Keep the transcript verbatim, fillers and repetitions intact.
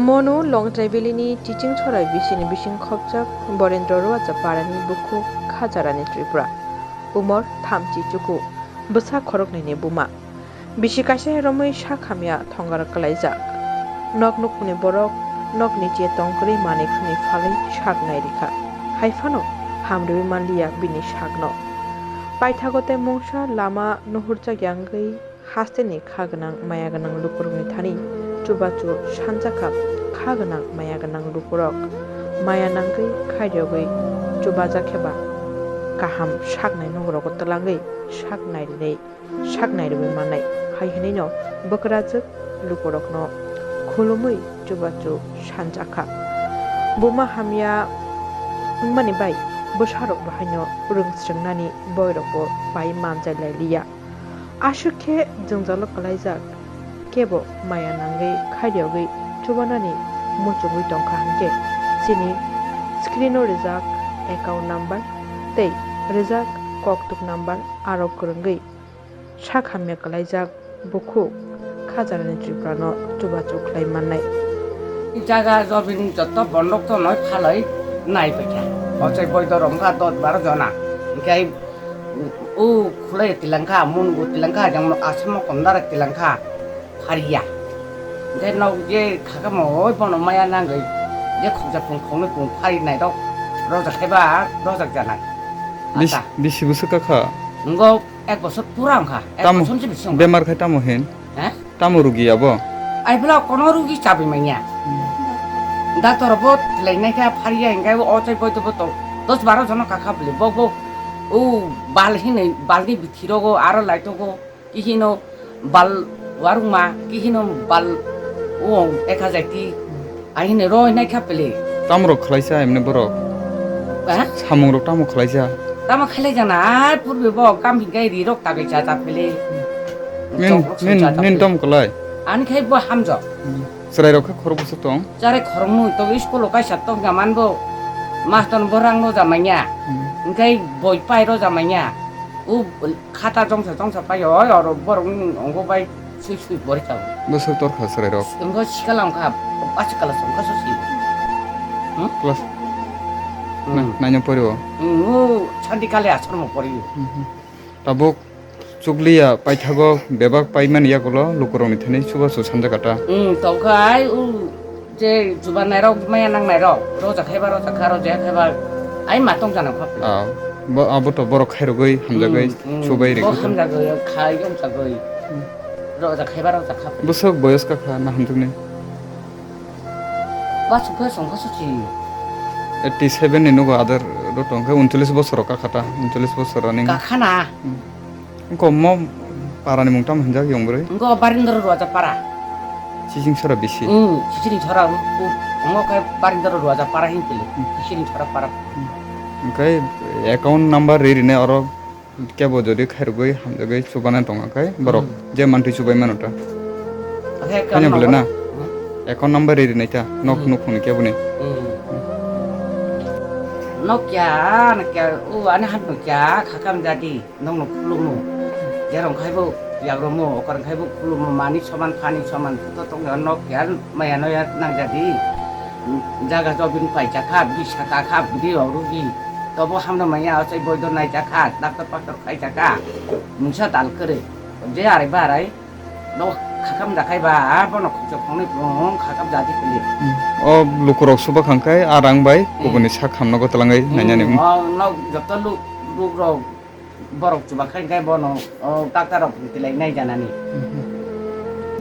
Monu Longtrai Valley ni Chiching Sorai bisini bising khopjak Borendra Ruaja parani bukhuk Khajarani Tripura. Umor thamchi chuku, bwsa khoroknwi ni buma. Bisi kaisa romwi sak hamya thongar kwlaijak. Nok nukhungni borok nokni je tongkwrwi manwi khwnwi phalwi sak nai rikha. Hai phano hamrwi manliya bini sakno. Paithago tei mungsa lama nuhurjak yangwi hasteni kha gwnang maya gwnang lukurokni thani chubachu sanjakha kha gwnang maya gwnang lukurok maya nangwi khairiyogwi chubajak khe ba kaham saknai nokrogo twlangwi sak nairinai sak nairinai mannai hai hwnwino bwkrajwk lukurokno khulumwi chubachu sanjakha. Buma hamya wngmani bai bwsarok bahaino rwngsrwngnani boirokbo pai manjai lai liya. Aswk khe jwngjalo kwlaijak, kebo maya nangwi khairiyogwi chubanani muchungwi tongkha hwnkhe chini screen-o rijak account number tei rijak koktuk number aro kwrwngwi sak hamya kwlaijak bukhuk Khajarani Tripurano chubachu khlai mannai. Jaga jobini jotto bondok tongnai phalai nai paikha. Ochai boidorok wngkha dos baro jona. Hwnkhe o khulai tilangkha, mungo tilangkha, jang asamo komdara tilangkha, phariya. Hwnkhe nok je khakamo oi bono maya nangwi je khokja pung khoknwi pung phari nairok rojak khaiba rojak janai. Bis-, Ata. Bisi bwswk kakha? Wngkha ek bosor pura wngkha, ek Tamo bosor se bisi wngkha. Bemar khai tamo hin? He? Tamo rugi abo? Ai bwla kono rugi chabi manya. Hmm. Doctor bo tlainai kha phariya hingkhe o chai boito bo to dos baro jono kakha bwle bo bo o bal hinwi balni bithi rogo aro laitogo kihino bal warungma kihino bal o ekha jaiti. Ahini roi nai kha pele. Tamo rok khlaisa emne borok? Ha? Samung rok tamo khlaisa? Tamo khlai jana ai purbe bo kam hingai ri rok tagai cha cha pele. Min, Chok rok min, sai cha cha min pele. Tamo khlai? Ani khai bo hamjok. Hmm. Chwrai rok khe khorok bwswk tong? Chare khorok mui to school o kaisa tong jaman bo. Mastor bo rang no jamanya. Hmm. Hingkai boi pai ro jamanya. U khata jongsa jongsa pai oi oro borok ni ongo bai sui sui pori chao. Bwswk torkha chwrai rok? Wngkha sikala wngkha, pasikala wngkha sosi. Hmm? Class Hmm. na-, nine o pori o? Hmm, o Shanti Kali Ashram o pori. Mhm. Tabuk chukliya paithago bebak paimani yagulo lukurokni thani chubachu sanjakata. Hmm, tongkha ai u Je chubanai rok, maya nangnai rok, roja khaiba, roja kha, roja khaiba, ai ma tong jana kha. Ah, bo, abo to borok khairogwi, hamjagwi, Hmm, hmm, chubai bo rikha. Hamjagwi, khai hamjagwi. Hmm. Roja khaiba, roja kha. Bwswk boyos kakha na hamjakni? Ba sukha songkha suchi. Eighty seven ni nugo adar ro tongkhe uncholish bosor kakha ta, uncholish bosor ani. Kakhana. Hmm. Wngkha omo parani mung tamo hinjak yong bwrwi? Wngkha o Barindra Ruaja para. Chiching sora bisi? Hmm, Chiching sora, wng-, wng-, omo khe Barindra Ruaja para hin pili. Hmm. Chiching sora para. Hmm. Hwnkhe account number ri rinai oro kebo jodi khairogwi hamjagwi chubanai tongkha khe borok Hmm. je mantwi chubai mano ta. Akhe account Kanya bole number? Na? Hmm. Account number ri rinai ta nok Hmm. nukhungni keboni. Hmm. Nok kya, nok kya, o ani hat nok kya, khakam jadi. Nokno khulukno. Jerong khaibo yagromo, okorong khaibo khulumo, mani soman, phani soman, to tongya nok ya, maya noya nangjadi. Jaga jobin paijak kha, bisa ka kha, bidi rok rugi. Tobo hamno maya, achai boido naijak kha, doctor paktor khaijak kha. Mungsa dal kwrwi. Je arai ba arai, no khakam da khaiba, bono khokchok khongnwi pung khakam jadi kili. Hmm. O lukurok suba khangkhai, a rang bai, Hmm. kubuni sak hamno go twlangwi Hmm, nainani. O nok joto luk, luk rok. Borok chuba khai khai bono, o, doctor rok tilai nai janani. Mhm.